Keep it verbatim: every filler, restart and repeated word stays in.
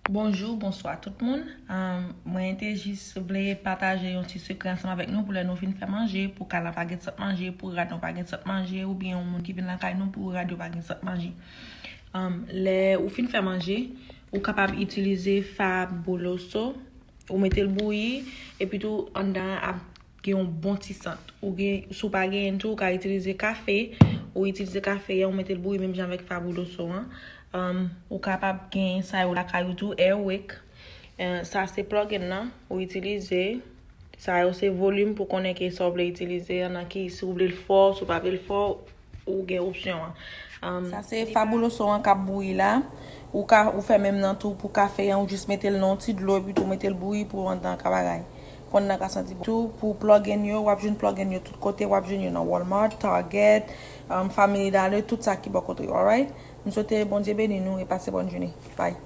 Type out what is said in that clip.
Bonjou, bonswa tout moun. Um, mwen te jis vle pataje yon ti sekrè ansanm avèk nou pou lè nou fin fè manje, pou kay la pa gen sant manje, pou rad nou pa gen sant manje, oubyen yon moun ki vin lakay nou pou rad yo pa gen sant manje. Um, lè ou fin fè manje, ou kapab itilize Fabuloso, ou mete l bouyi, epi tou anndan an ap gen yon bon ti sant. Ou gen, si w pa genyen tou, ou ka itilize kafe. Ou itilize kafe a, ou mete l bouyi menm jan avèk Fabuloso an. Um, ou kapab gen sa yo lakay ou tou, Airwick. Eh, sa se plug-in nan, ou itilize. Sa yo se volim pou konnen ki sa w vle itilize an, nan ki, si w vle l fò, si w pa vle l fò, ou gen opsyon an. Um, sa se Fabuloso an k ap bouyi la. Ou ka, ou fè menm nan tou pou kafe an, ou jis mete l nan yon ti dlo, epi tou mete l bouyi pou anndan an ka bagay. Pou anndan an ka santi bon. Tou, pou plug-in yo, w ap jwenn plug-in yo tout kote, w ap jwenn yo nan Walmart, Target, um, Family Dollar, tout sa ki bò kote yo, alright? M swete Bondye beni nou e pase bòn jounen. Bye.